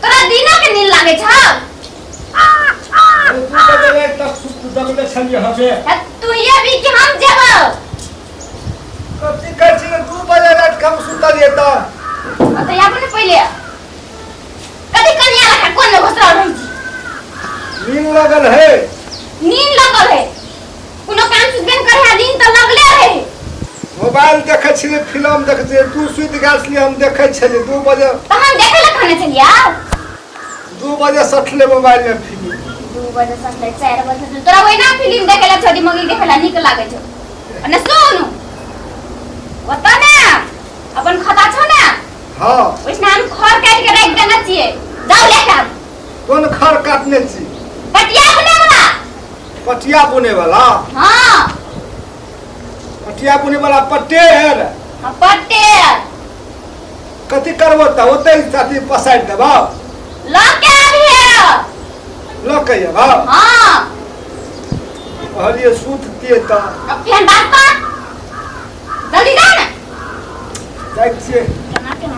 तोरा दिनो के नींद लागे छौ? अरे तू तऽ गेलै तक सुत जगले छलियै हमे। आ तू ये भी कि हम जेबौ? कथी कहै छी, 2 बजे राति के हम सुतलियै तऽ। आ तऽ आबू ने पहिले। कथी कनिया लखा कोन में घुसरल रहै छी? नींद लगल है। नींद लगल है? कोनो काम सुझबे ने करे है, नींद तऽ लगले रहे। मोबाइल देखै छलियै, फिल्म देखै छलियै, तू सुति गेल छलियै, हम देखै छलियै 2 बजे। तऽ हम देखे लए खाने छलियै। 2 बजे सठले मोबाइल में फिल्म। 2 बजे सटलै, 4 बजे सटलै। तोरा ओहिना फिल्म देखे लए छोड़ी मगी देखे लए नीक लागै छौ। आ ने सुन, ओतऽ ने अपन खाता छौ ने? हाँ। ओहिना हम खर काटि के राखि देने छियै, जाउ ले के आबू। कोन खर काटने छी? पटिया बुने वाला। पटिया बुने वाला? हाँ। पटिया बुने वाला पटेर? हाँ, पटेर। कथी करबो तऽ ओतै अथी पसारि देबौ? लऽ के आबिहे। लऽ के अयबौ? हाँ। कहलियै सुततियै तऽ। अब फेर बात कर, जल्दी जा ने। जाइ छियै। केना केना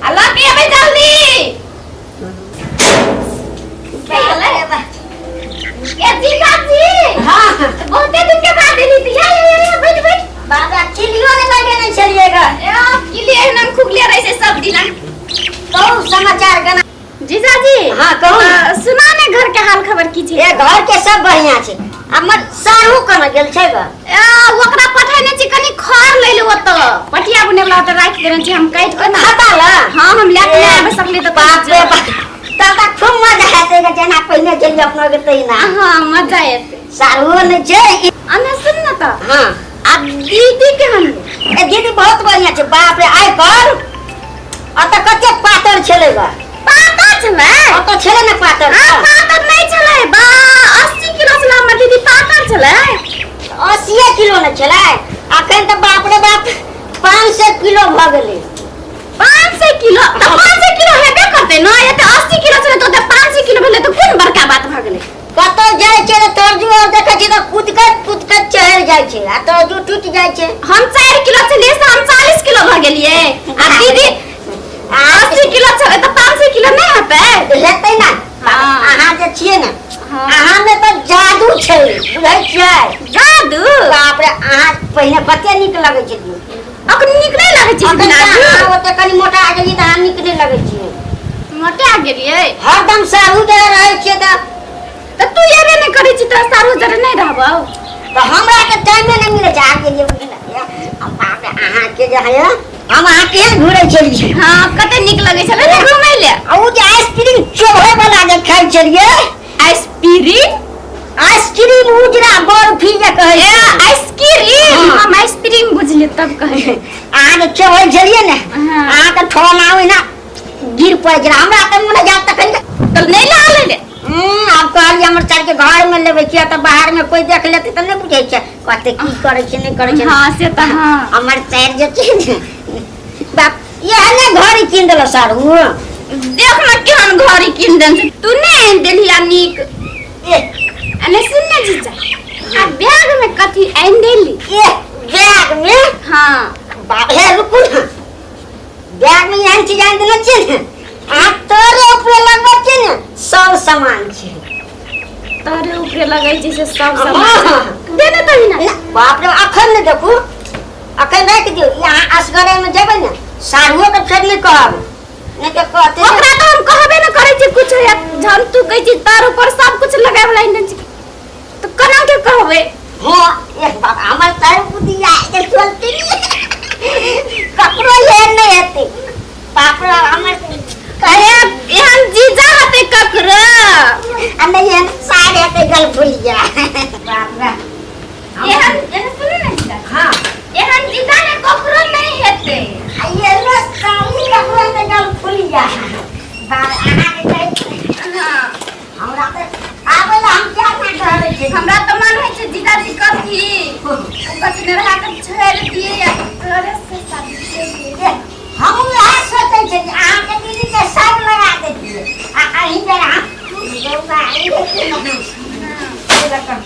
आ लऽ के अबै जल्दी। के गेलै? ए जीजाजी। हाँ। बहुते दिन के बाद एली तऽ या या या, बैठ बैठ। बाबा, किलियो ने लगेने छलियै ग। ए किली एहना खुगले रहै छै सब दिना। कहू समाचार केना? जीजाजी। हाँ, कहू ने। सुना ने, घर के हाल खबर की छै? ए, घर के सब बढ़िया छै। हमर साढ़ू कना गेल छै ग? ए, ओकरा पठेने छी कनी खर लै ले, ओतऽ पटिया बुने वाला ओतऽ राखि देने छी हम काटि के ना। खाता ल। हाँ, हम लए के नहि आबि सकली तऽ। बाप रे बाप, तब तऽ खूब मजा हेतै ग, जेना पहिने छलियै अपना के तहिना। हाँ, मजा एतै। साढ़ूओ नहि छै। अने सुन ने तऽ। हाँ। आ दीदी केहन? ए, दीदी बहुत बढ़िया छै। बाप रे, आइ पर अतऽ कते पातर छलै ग। पातर छलै? अतऽ छलै ने पातर। हाँ, पातर नहि छलै बा, 80 किलो छलै हमर दीदी, पातर छलै? 80 किलो ने छलै, अखन तऽ बाप रे बाप 500 किलो भऽ गेलै। 500 किलो तऽ 500 किलो हेबे करतै ने। एते 80 किलो छलै तऽ ओते 500 किलो भेलै तऽ कोन बड़का बात भऽ गेलै? कतौ जाइ छै तऽ तरजू आर देखै छै तऽ कुदकत कुदकत चढ़ि जाइ छै आ तरजू टूटि जाइ छै। हम 4 किलो छलियै से हम 40 किलो भऽ गेलियै आ दीदी 80 किलो छलै तऽ 500 किलो नहि हेतै? हेतै ने। हाँ। अहाँ जे छियै ने, हाँ। अहाँ मे तऽ जादू छै, बुझै छियै? जादू? बाप रे, अहाँ पहिने कते नीक लगै छलियै। अखन नीक नहि लगै छै? अखन तऽ जादू? अहाँ ओते कनि मोटा गेलियै तऽ अहाँ नीक नहि लगै छियै। मोटा गेलियै? हरदम साढ़ू जरे रहै छियै तऽ। तऽ तू एबे नहि करै छी तऽ सारू जरे नहि रहबौ। तऽ हमरा के टाइमे नहि मिलै छै। आब गेलियै बुझलियै। आ बाप रे, अहाँके जे है, हम अहाँ केहन घुरै छलियै। हाँ, कते नीक लगै छलै ने घुमै ले। आ ओ जे आइसक्रीम चोभै वाला जे खाइ छलियै। आइसक्रीम? आइसक्रीम, उजरा बर्फी जे कहै ए छै। आइसक्रीम। हाँ। हम आइसक्रीम बुझलियै तब कहै। अहाँ जे चोभै छलियै ने, हाँ। अहाँके ठोना ओहिना गिर पड़ै छलै, हमरा तऽ मोन जायत तखन तऽ नहि ला ले। आब कहलियै हमर चार के घर में लेबै, किया तऽ बाहर में कोई देख लेतै तऽ नहि बुझै छै, कहतै की करै छै, नहि करै छै। हाँ, से तऽ हाँ। हमर चारि जे छै ने, बाप, इएह ने घड़ी कीन देलक सारू। देख न केहन घड़ी कीन देने छै, तू नहि आनि देलही आ नीक। ए। आ नहि, सुन ने जीजा, आ बैग में कथी आनि देली? ए, बैग में? हाँ। बाप हे, रुकू ने, बैग में एहन चीज आनि देने छियै ने, अहाँ तोरे ऊपरे लगबै छियै ने, सब सामान छै। तोरे ऊपरे लगै छै से सब हाँ। सामान दे ने तही ने। ना, बाप रे, अखन नहि देखू, अखन राखि दियौ। ई अहाँ असगरे में जेबै ने, साढ़ुओ के फेर नहि कहब, नहि तऽ कहते ने। ओकरा तऽ हम कहबे ने करै छी कुछ। जहन तू कहै छी तार ऊपर सब कुछ लगाय वाला आनि देने छी तऽ केना के कहबै? हाँ, एक बाप, हमर सर बुद्धि आ चलते ककरो एहन नहि हेतै। बाप रे, हमर कहे एहन जीजा हेतै ककरो? आ नहि एहन सार हेतै गलफुलिया। बाप रे। एहन एहन, सुनू ने जीजा। हाँ। एहन जीजा ने ककरो नहीं हेतै। आ एहनो साली ककरो हेतै गलफुलिया? बाप, अहाँके कहै छी। हाँ। हमरा तऽ आबै लए हम क्या ना कहै छी। हमरा तऽ मन होइ छै जीजाजी कथी ओ कथी ने रहा के छोड़ि दिए या तोरे से शादी कर दिए। हम इएह सोचै छियै जे अहाँके दीदी के सब लगा दैतियै आ अहीं जरा बौआ ई हेतै ने। एहि लऽ कऽ।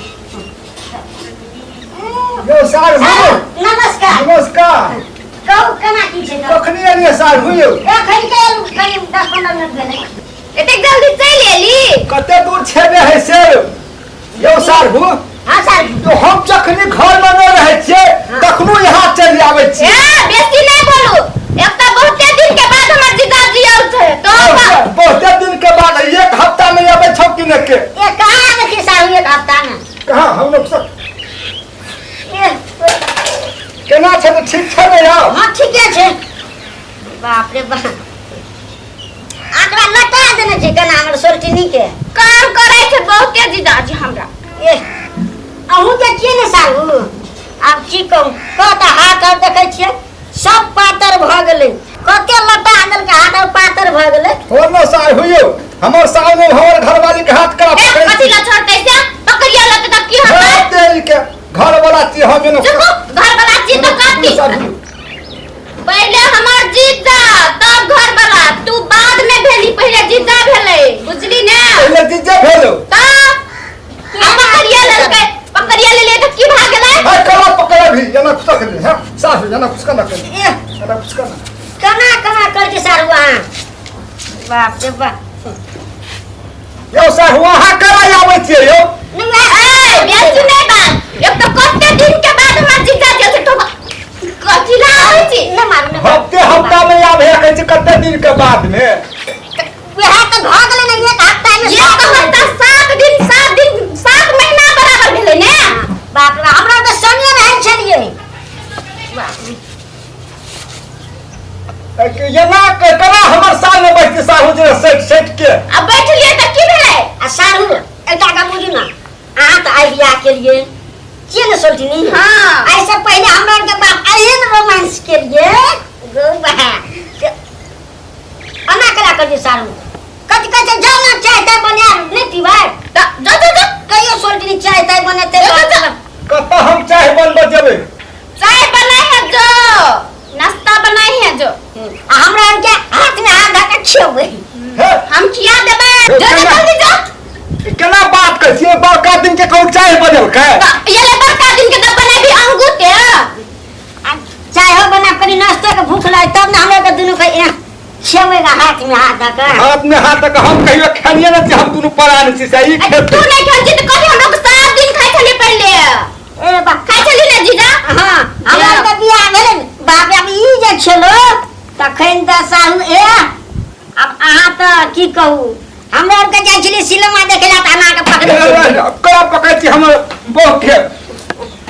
यौ सार हो। नमस्कार। नमस्कार। कहू, केना की छै तऽ। कखनी एलियै साढ़ू यौ? एखन के एलहुँ, कनि 10-15 मिनट भेलै। एतेक जल्दी चलि एली? कते दूर छेबे है से यौ साढ़ू? हाँ साढ़ू। तो हम जखनी घर में नहीं रहे छियै तखनो यहाँ चलि आबै छियै। ए बेसी नहीं बोलू, एक तऽ बहुते दिन के बाद हमर जीजाजी आयल छै तो बहुते दिन के बाद एक हफ्ता में आबै छौ कि नहि के? ए कहाँ आबै छी साढ़ू एक हफ्ता में? कहाँ हम लोग सब ए, केना छै तऽ ठीक छै ने यौ? हाँ ठीके छै। बाप रे बाप, आकरा लटा देने छै केना हमर सोल्टिनी के। काम करै छै बहुते जीजाजी हमरा। ए अहूँ जे छियै ने साहू, आब की कहू, कत हाथ आर देखै छियै सब पातर भऽ गेलै, कते लटा देलकै हाथ आर पातर भऽ गेलै। हो न साहू यौ, हमर साहू ने हमर घरवाली के हाथ करा ए पकड़ै कथी ला छोड़तै से? पकड़िया लते तऽ की होतै? हाथ तेल के घर वाला छी हम एना। चुप, घर वाला छी तऽ कथी? साहू पहिले हमर जीजा तब घर वाला, तू बाद में भेली, पहिले जीजा भेलै, बुझली ने? पहिले जीजे भेलो तब आ पकड़िया लेलकै, पकड़िया लेलियै तऽ की भए गेलै? हाय कला पकड़ भी एना खुसक ले। हां साहू एना खुसका ना कर, ए एना खुसका ना। केना केना करै छै सारू अहाँ? बाप रे बाप। यौ साहू अहाँ करा आबै छियै यौ? ए बेसी नहि बात, एक तऽ कते दिन के बाद हमर जीजा जे छै तो कथी ला आबै छी? नहि मारू नहि मारू। हफ्ते हफ्ता में आबै है कहै छै कते दिन के बाद में। वएह तऽ भऽ गेलै ने एक हफ्ता में। एक हफ्ता 7 दिन, 7 दिन 7 महीना बराबर भेलै ने। बाप रे, हमरा तऽ संगे रहै छलियै। बाप रे। एना केना हमर साल में बैठते साहू जे सेट सेट के। आ बैठलियै तऽ की भेलै? आ सारू एकटा गप बुझू ने, अहाँ तऽ आइ बियाह केलियै छियै ने सोल्टिनी? हाँ। एहिसँ पहिले हमरा आरके बाप एहन रोमांस केलियै गौ बा, एना केना करियै सारू? कथी कहै छै, जाउ ने चाय ताय बना नहि पीबै? तऽ जो जो जो कहियो सोल्टिनी चाय ताय बनेतै? जो, जो, जो। कतऽ हम चाय बनबऽ जेबै? चाय बनाई है जो, नाश्ता बनाई है जो। आ हमरा आरके हाथ में हाथ धऽ के खियेबै। हे हम खिया देबै, जो जो जल्दी जो। केना बात करै छियै? बड़का दिन के कहू चाय बनेलकै? तऽ ये ले बड़का दिन के तऽ बनेबी अंगूठे। आ चाय हो बना, कनि नाश्तो के भूख लागे तब ने हमरा के दुनू के खियेबै ने हाथ में हाथ धऽ के। हाथ में हाथ धऽ के हम कहियो खेलियै ने छी, हम दुनू परानी छी से ई तू खेतै। नहीं खाइ छी तऽ कभी हम लोग 7 दिन खाइ छलियै पहिले। ए बाप खाइ छली ने जीजा? हाँ, हमरा आरके बियाह भेलै ने बाप रे, ई जे छलो तखन तऽ साहू ए आब अहाँ तऽ की कहू, हमरा आरके जाइ छलियै सिनेमा देखै लए तऽ अहाँ के पकड़ै छलियै। कड़ा पकड़ै छी हमर बहू के,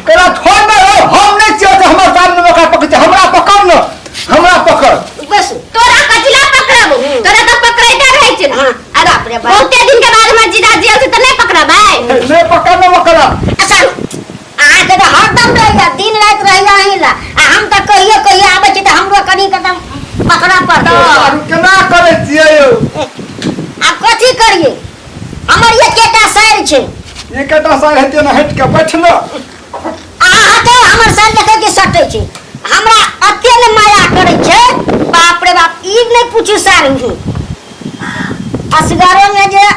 कड़ा छोड़ दे। हम नहीं छियै जे हमर सामने ओकरा पकड़ै छै। हमरा पकड़ न, हमरा पकड़। बस तोरा कथी ला पकड़ब? तोरा तऽ पकड़ैते रहै छै। हाँ, अरे बाप रे बाप। बहुते दिन के बाद हमर जीजा जी आयल छै तऽ नहि पकड़बै? नहि पकड़ न ओकरा। अच्छा अहाँके तऽ हरदम रहैया, दिन राति रहैया अहीं ला, आ हम तऽ कहियो कहियो आबै छी तऽ हमरो कनि कदम पकड़ऽ पड़तै। सारू केना करै छियै यौ? आब कथी करियै, हमर एकेटा सर छै। एकेटा सार हेतै ने, हटि के बैठ न। अहाँ हटो, हमर सर देखै के सटै छै, हमरा एते ने माया करै छै, बाप रे बाप, ई नहि पूछू सारू, असगरो में जे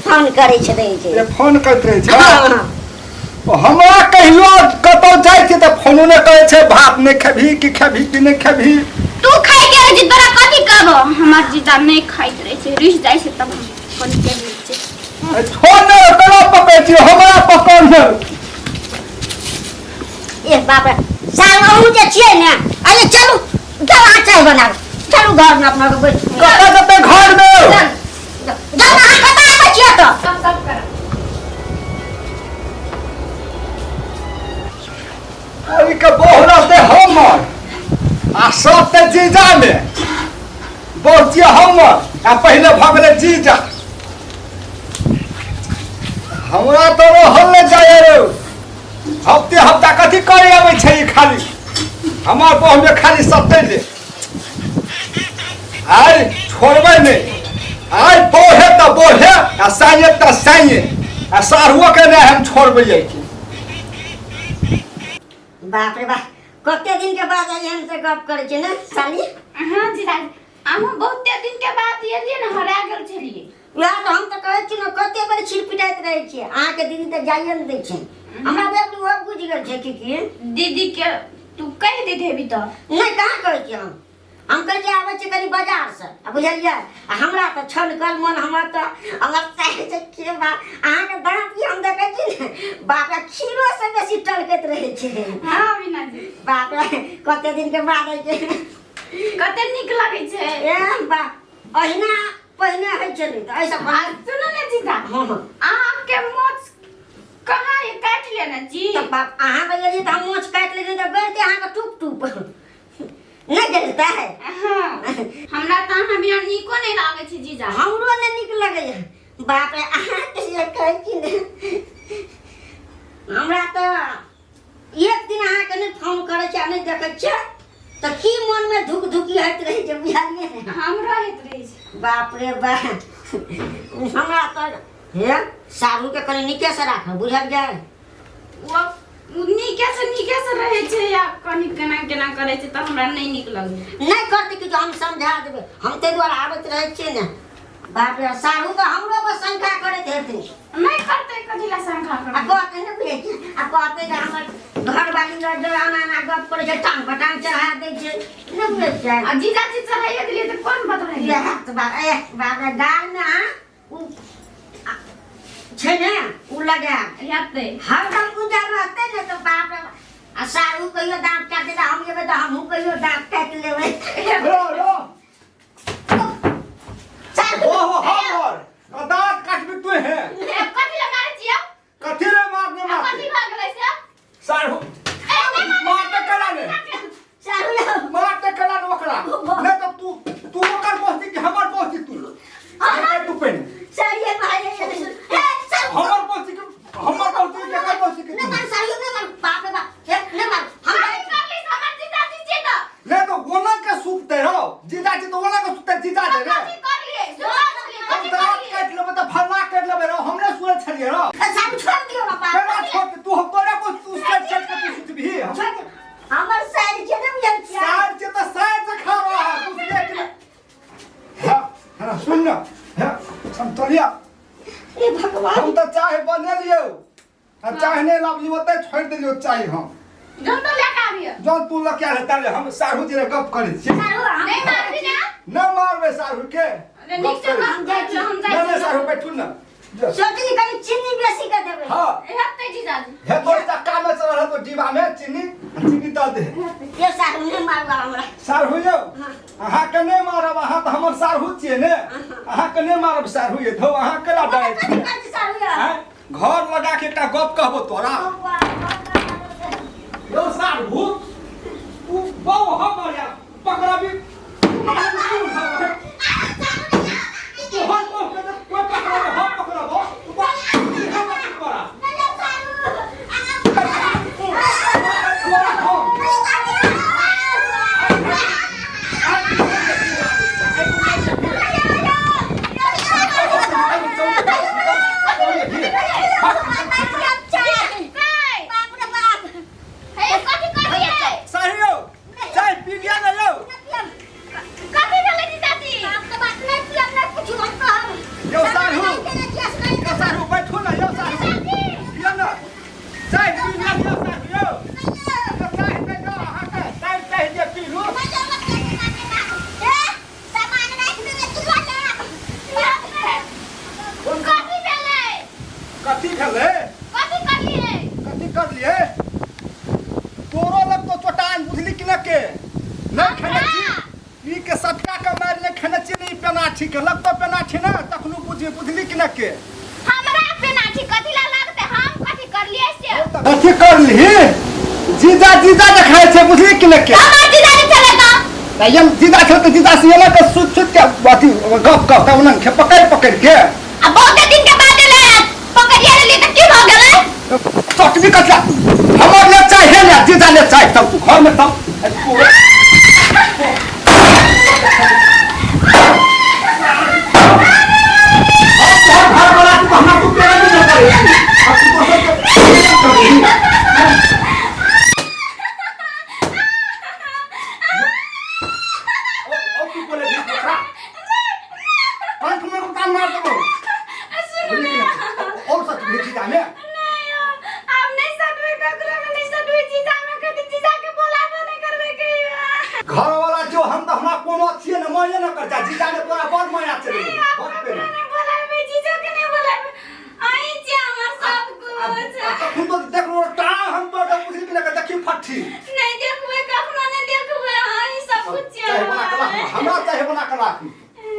फोन करै छै रहै छै। ए फोन करैत रहै छै? हाँ। हमरा कहियो कतौ जाइ छियै तऽ फोनो नहि करै छै, भात नहि खेबही कि खेबही कि नहि खेबही? तू खाइ के रहै छी, तोरा कथी कहबो? हमर जीजा नहि खाइत रहै छै, रुसि जाइ छै तब हम फोन करि लै छियै। छोड़ ने, केना पकड़ै छियै? हमरा पकड़ ने। ए बाप रे, साल अहूँ जे छियै ने, अरे चलू जाउ अहाँ चाय बनाबू, चलू घर में अपना बैठ। कतऽ जेतै घर में? जाउ अहाँ, कतऽ आबै छियै तऽ? सब सब करब। ओहि के बहु रहतै हमर आ सब तऽ जीजा में बहु छियै हमर, आ पहिले भऽ गेलै जीजा। हमरा तऽ रहल नहि जाय रे, हफ्ते हफ्ता कथी करे आबै छै ई? खाली हमर बहु में खाली सत्ते ले। आइ छोड़बै नहि, आइ बोहे तऽ बोहे आ साँये तऽ साँये, आ साढ़ुओ के नहि हम छोड़बै आइ के। बाप रे बाप, कते दिन के बाद आइ हम से गप करै छियै ने साली? हाँ जीजा, अहूँ बहुते दिन के बाद एलियै ने, हरा गेल छलियै। वएह तऽ हम तऽ कहै छी ने, कते बेर छिड़पिटाइत रहै छियै, अहाँके दीदी तऽ जाइए ने दै छै हमरा। बेर ओहो बुझि गेल छै की की दीदी के तू कहि दैत हेबी तऽ। नहि, कहाँ कहै छियै हम? हम कहै छियै आबै छियै कनि बाजारसँ, आ बुझलियै, आ हमरा तऽ छनकल मन, हमर तऽ हमर चाहे छै के बात। अहाँके दाँत की हम देखै छी ने, बाप रे, खीरोसँ बेसी टलकैत रहै छै। हँ मीना जी। बाप रे, कते दिनके बाद होइ छै। कते नीक लगै छै। ए बा, अहिना पहिने होइ छलै तऽ एहिसँ आ सुनू ने जीजा। हँ हँ। अहाँके मोछ कहाँ ये काटि लेने जी? तऽ बाप, अहाँ बजलियै तऽ हम मोछ काटि लेलियै तऽ गड़तै अहाँके टुप टुप, नहि गड़तै? हाँ, हमरा तऽ अहाँ बिना नीको नहि लागै छै जीजा। हमरो नहि नीक लगैए। बाप रे, अहाँके जे कहै छी ने, हमरा तऽ एक दिन अहाँके नहि फोन करै छै आ नहि देखै छियै तऽ की मनमे धुक धुकी होइत रहै छै, बुझलियै ने? हमरो होइत रहै छै। बाप रे बाप, हमरा तऽ हे साढ़ूके कनि नीकेसँ राखब, बुझलियै? ओ नीकेसँ नीकेसँ रहै छै या कनि केना केना करै छै तऽ हमरा नहि नीक लगैए। नहि करतै किछु, हम समझा देबै। हम ताहि दुआरे आबैत रहै छियै ने। बाप रे, साढ़ू तऽ हमरो पर शंका करैत हेतै। नहि करतै, कथी लए शंका आ करतै? कहतै नहि बुझै छियै, आ कहतै जे हमर घरवाली लग जे एना एना गप करै छै, टांग पर टांग चढ़ा दै छै, नहि बुझै छियै? आ जीजाजी चढ़ाइए देलियै तऽ कोन बात भए गेलै? इएह तऽ बात। ए बाप रे, गालमे अहाँ उ छै ने, उ लगायब। हेतै। हरदम उजर रहतै ने तऽ बाप रे। आ साढ़ू कहियो दाँत काटतै तऽ हम जेबै तऽ हमहूँ कहियो दाँत काटि लेबै। रो रो। साढ़ू। ओहो, हमर आ दाँत काटबी तू है? ए, कथी लए मारै छियै? कथी रे मारने? आ मारते कथी भए गेलै से? साढ़ू। ए, नहि मारै। मारते कला ने। साढ़ू यौ। मारते कला ने ओकरा, नहि तऽ तू तू ओकर पहुँची कि हमर पहुँची? तू हमर तू पहिने साढ़िए मारै। ए साढ़ू। हमर पहुँची कि हमर पहुँची कि केकर पहुँची कि नहि तू मार साढ़ू, नहि मार। बाप रे बाप, हे नहि मार हम। कथी करली से हमर जीजाजी छियै तऽ? नहीं तो ओना के सुतते रहो, जीजाजी तो ओना के सुतते, जीजा दे रे। कथी करलियै? सुनल छलियै, हम कथी दाँत करलियै? काटि लेबै तऽ फल्ला काटि लेबै रहो, हमरे सुनै छलियै रहो। ए साढ़ू, छोड़ दियौ ना बाप। केना छोड़? तू हम तोरे को तू सेट सेट के तू सुतबही हम? छोड़ दियौ। हमर साड़ी छै, नहि बुझल छियै? सार के तऽ सार से खा रहा है तू देख ले। हाँ हाँ, सुन ना, हाँ संतोलिया। हे भगवान। हम तऽ चाय बनेलियौ आ चाय नहि लाबलियौ, ओतै छोड़ि देलियौ चाय हम। जौन तो लए के आबियौ। जौन तू लऽ के आयल ताले हम साढ़ू जी गप करै छी। साढ़ू, हम नहि मारबी ने? नहि मारबै साढ़ू के। अरे नीक से गप करै गप करै छी, हम छी। जाइ नहि नहि छी। साढ़ू, बैठू ने। सोचली कनि चीनी बेसी कऽ देबै। हाँ। हेतै जीजाजी। हे तोर चक्का में चलल है तो डिब्बा में चीनी चीनी दऽ दे। ये साढ़ू, नहि मारबा हमरा। साढ़ू यौ, अहाँके नहि मारब। अहाँ तऽ हमर साढ़ू छियै ने, अहाँके नहि मारब साढ़ू। ये धौ, अहाँ केना डरै कथी छियै? करै छी साढ़ू यौ? आँय? घर लगा के एकटा गप कहबो तोरा यौ साढ़ू, तू बहु हमर या पकड़बी तोहर बहु के तऽ कोइ पकड़बो, हम पकड़बो। तू ई हमर तोरा तोरा हम हे, कथी करलियै? साढ़ू यौ, चाय पी लिअ ने यौ। कथी भेलै जीजाजी? यौ साढ़ू, यौ साढ़ू, बैठू ने यौ साढ़ू, लिअ ने चाय पी लिअ यौ साढ़ू। यौ यौ, चाय नहि यौ, अहाँके चाय चाही जे पीलू। कथी भेलै? कथी भेलै? कथी करलियै? कथी करलियै? तोरो लग तो चोटान, बुझली कि न के नहि खेने छी ई के सटका के मारि नहि खेने छी ने ई पेनाठी के लगतो पेनाठी ने तखनो बुझी, बुझली कि न के? हमरा पेनाठी कथी ला लागतै? हम कथी करलियै से? कथी करली? जीजा जीजा देखाइ छै, बुझली कि न के? हमर जीजाजी छलै तऽ तऽ यम जीजा छै तऽ जीजा से एना के सुत सुत के अथी गप गप तब ओना के पकड़ि पकड़ि के। आ बहुते दिन के बाद एलै, पकड़िए लेलियै तऽ की भऽ गेलै? चटनी कथी हमर ले चाहे ने जीजा ले चाहे तब तू घर में तब तोहर घर वाला तू हमरा तू पेड़ा नहीं करे। अब तू दोसर के पेड़ा करबही। ओ तू बोले भी ओकरा कंठ में उतार मार देबो। सुनू ने। और सच भी जीजा में नहीं, आब नहीं सटबै, ककरो में नहीं सटबै। जीजा में कथी? जीजा के बोलाबो। घर वाला जो हम तो हमरा कोनो अथिए न माया न करता जीजा ने तोरा बड़ माया चले गेलै।